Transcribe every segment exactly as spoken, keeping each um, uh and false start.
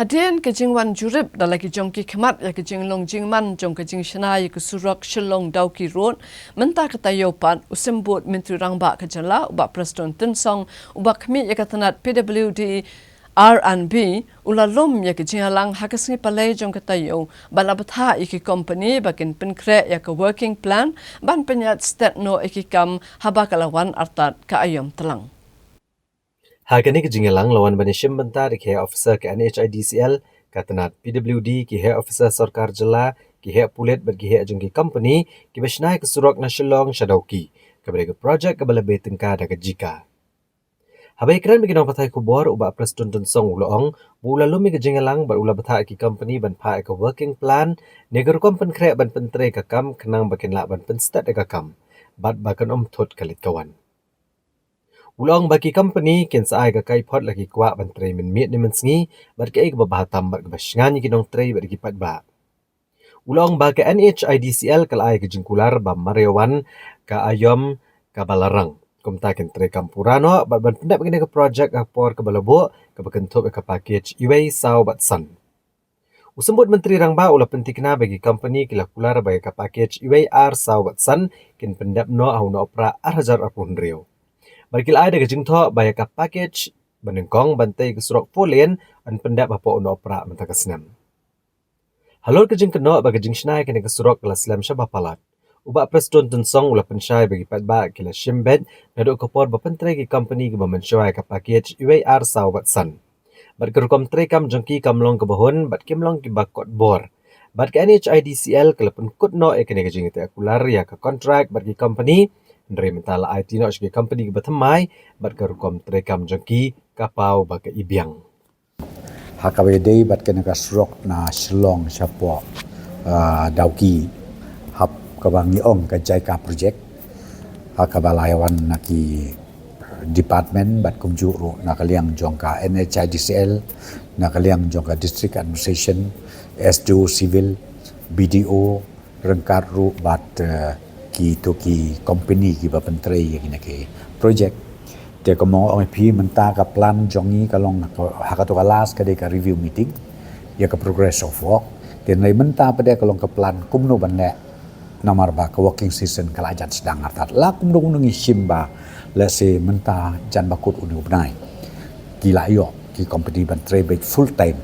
Hadien ka jingwan jurip da la ki jong ki khmat ïa ka jinglong jingman jong ka jingshna ïa ka surok Shillong Dawki Road mynta ka taïew pat, u Symbud Myntri Rangbah ka jylla u Bah Prestone Tynsong uba khmih ïa ka tnat P W D R and B u la lum ïa ka jingïalang ha ka sngi Palei jong ka taïew bad la bthah ïa ki kompani ba kin pynkhreh ïa ka working plan ban pynïaid stet noh ïa ki kam haba ka la wan artat ka aïom tlang. Ha kane ka jingïalang la wan ban ïashim bynta da ki heh officer ka N H I D C L, ka tnat P W D, ki heh officer sorkar jylla, ki heh pulit bad ki heh jong ki kompani kiba shna ïa ka surok na Shillong sha Dawki, kaba dei ka projek kaba la bei tyngka da ka JICA. Haba ïakren bad ki nongpathai khubor, u Bah Prestone Tynsong u la ong ba u la lum ïa ka jingïalang bad u la bthah ïa ki kompani ban phah ïa ka working plan ne ka rukom pynkhreh ban pyntrei ka kam khnang ba kin lah ban pynstet ïa ka kam bad ba kan ym thut ka leit ka wan. U la ong ba ki kompani kin sa ai ka kaiphod la ki kwah ban trei mynmiet ne mynsngi bad kaei kaba bha tam bad kaba shngaiñ ïa ki nongtrei bad ki paidbah. U la ong ba ka N H I D C L ka la ai ka jingkular ba mar ïa wan ka aïom kaba la rang, kumta kin trei kam pura noh bad ban pyndep ïa kane ka projek ha ka por kaba la buh, kaba kynthup ïa ka package uwei, saw bad san. U Symbud Myntri Rangbah u la pynthikna ba ki kompani ki la kular ba ïa ka package uwei, ar, saw bad san kin pyndep noh ha u Nohprah ar hajar arphew hynriew. Bad ki la ai da ka jingthoh ba ïa ka package ba nyngkong ban tei ka surok four lane yn pyndep hapoh u Nohprah mynta ka snem. Halor ka jingkynnoh ba ka jingshna ïa kane ka surok ka la slem shaba palat, u Bah Prestone Tynsong u la pynshai ba ki paidbah ki la shim beit naduh ka por ba pyntrei ki kompani kiba mynshuwa ïa ka package uwei, ar, saw bad san. Bad ka rukom treikam jong ki kam long kaba hun bad kim long kiba kot bor. Bad ka N H I D C L ka la pynkut noh ïa kane ka jingïateh kular ïa ka kontrak bad ki kompani, hynrei mynta la aiti noh sha ki kompani kiba thymmai bad ka rukom treikam jong ki ka paw ba ka i biang. Ha kaba ïadei bad kane ka surok na Shillong shapoh, ah, Dawki, haba ngi ong ka JICA project, ha kaba la ïawan na ki department bad kumjuh ruh na ka liang jong ka N H I D C L, na ka liang jong ka District Administration, S D O Civil, B D O, ryngkat ruh bad, eh, kito ki kompani kiba pyntrei ïa kine ki projek. Te kumba nga ong ïa phi mynta ka plan jong ngi ka long ha kato ka last ka dei ka review meeting ïa ka progress of work. Te hynrei mynta pat ka long ka plan kumno ban leh namar ba ka working session ka la jan sdang artat. La kumno kumno ngi shim ba, let's say, mynta jan ba kut une u bnai ki la ïoh ki kompani ban trei beit full time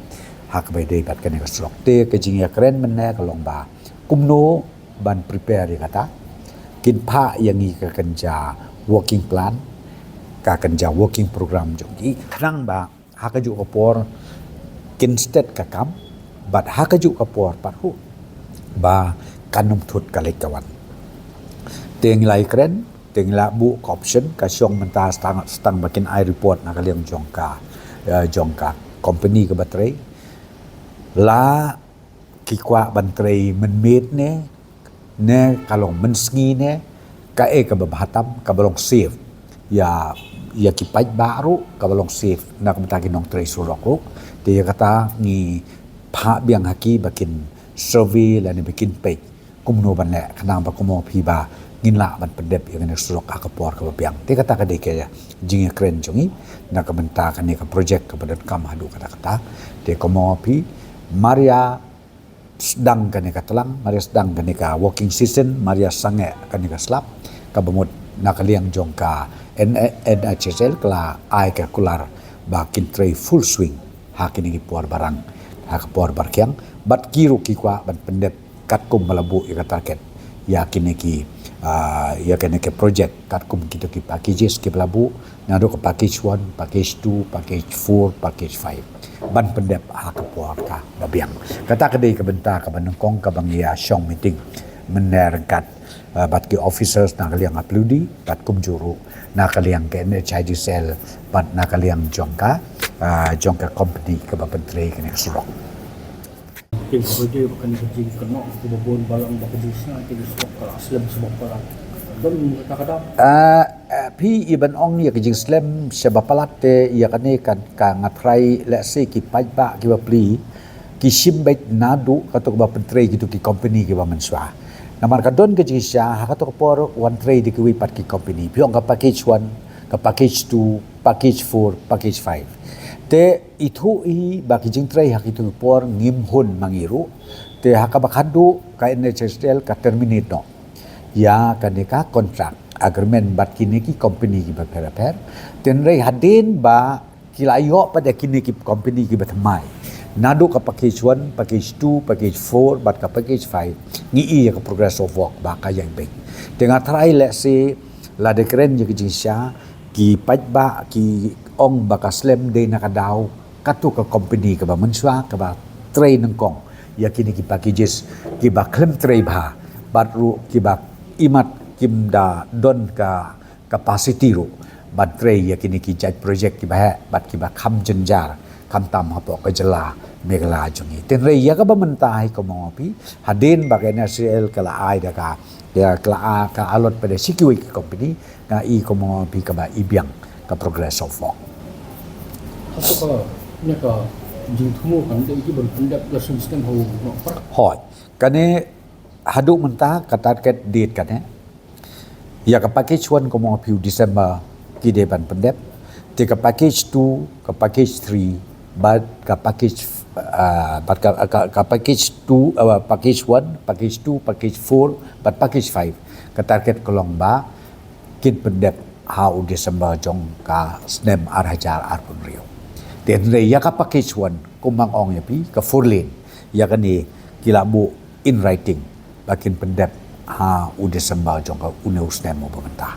ha kaba ïadei bad kane ka surok. Te ka jingïakren mynne ka long ba kumno ban prepare ïa kata, kin phah ïa ngi ka kynja working plan, ka kynja working program jong ki, khnang ba ha kajuh ka por kin stet ka kam bad ha kajuh ka por pat ruh ba kan ym thut ka leit ka wan. Te ngi la ïakren, te ngi la buh ka option, ka shong mynta stang, stang ba kin ai report na ka liang jong ka, eh, jong ka kompani kaba trei. La ki kwah ban trei mynmiet ne, ne ka long mynsngi ne, kaei kaba bha tam, kaba long safe ïa, ïa ki paidbah ruh, kaba long safe na ka bynta ki nongtrei surok ruh. Te ïa kata ngi phah biang ha ki ba kin survey lane ba kin peit kumno ban leh, khnang ba kumno phi ba ngin lah ban pyndep ïa kane ka surok ha ka por kaba biang. Te kata ka dei ka jingïakren jong ngi na ka bynta kane ka projek kaba donkam haduh katta katta. Te kumno phi, mar ïa sdang kane ka tlang, mar ïa sdang kane ka working session, mar ïa sangeh kane ka slap, kaba mut na ka liang jong ka N-, N H I D C L ka la ai ka kular ba kin trei full swing ha kine ki por ba rang, ha ka por ba rkhiang, bad ki ruh ki kwah ban pyndep katkum ba la buh ïa ka target ïa kine ki, ah, ïa kine ki project, katkum kito ki packages kiba la buh, naduh ka package one, package two, package four, package five, ban pyndep ha ka por kaba biang. Kata ka dei ka bynta kaba nyngkong kaba ngi ïa shong meeting mynne ryngkat, ah, bad ki officers na ka liang ka P W D bad kumjuh ruh na ka liang ka N H I D C L bad na ka liang jong ka, ah, jong ka company kaba pyntrei kane ka surok. Te ka pyrthei ba kane ka jingkynnoh kaba bun balang ba ka jingshna te ka surok ka la slem shaba palat. Don kata kata. Ah, ah, phi, i ban ong ïa ka jingslem shaba palat te ïa kane ka, ka nga trai, let's say, ki paidbah kiba plie ki shim beit naduh kato kaba pyntrei kito ki company kiba mynshuwa. Namar ka don ka jingshisha ha kato ka por wan trei da kiwei pat ki company. Phi ong ka package one, ka package two, package four, package five. Te ithuh i ba ki jingtrei ha kitu ki por ngim hun ma ngi ruh. Te ha kaba khadduh ka N H I D C L ka terminate noh ïa kane ka contract agreement bad kine ki company kiba pher pher. Te hynrei hadien ba ki la ïoh pat ïa kine ki company kiba thymmai, naduh ka package one, package two, package four bad ka package five, ngi i ïa ka progress of work ba ka ïai beit. Te nga tharai lehse lada kren ïa ka jingshisha, ki paidbah ki ong ba ka slem dei na ka daw katu ka company kaba mynshuwa kaba trei nyngkong ïa kine ki packages kiba khlem trei bha bad ruh kiba imat kim da don ka capacity ruh ban trei ïa kine ki jait project kiba heh bad kiba kham jynjar, khamtam hapoh ka jylla Meghalaya jong ngi. Te hynrei ïa kaba mynta hi, kumno phi, hadien ba ka N H I D C L ka la ai da ka, ïa ka la ai ka allot pat da shi kiwei ki company, nga i kumno phi kaba i biang ka progress of work. Hato ka, ne ka jingthmu kan dei ki ban pyndep la sum skem ha u Nohprah? Hooid. Kane haduh mynta ka target date kane, ïa ka package one kumno phi u December ki dei ban pyndep. Te ka package two, ka package three bad ka package, ah, bad ka, ka, ka package two, ah, package one, package two, package four bad package five, ka target ka long ba kin pyndep ha u December jong ka snem ar hajar arphew hynriew. Te hynrei ïa ka package one, kumba nga ong ïa phi, ka four lane, ïa kane ki la buh in writing ba kin pyndep ha u December jong ka une u snem uba mynta.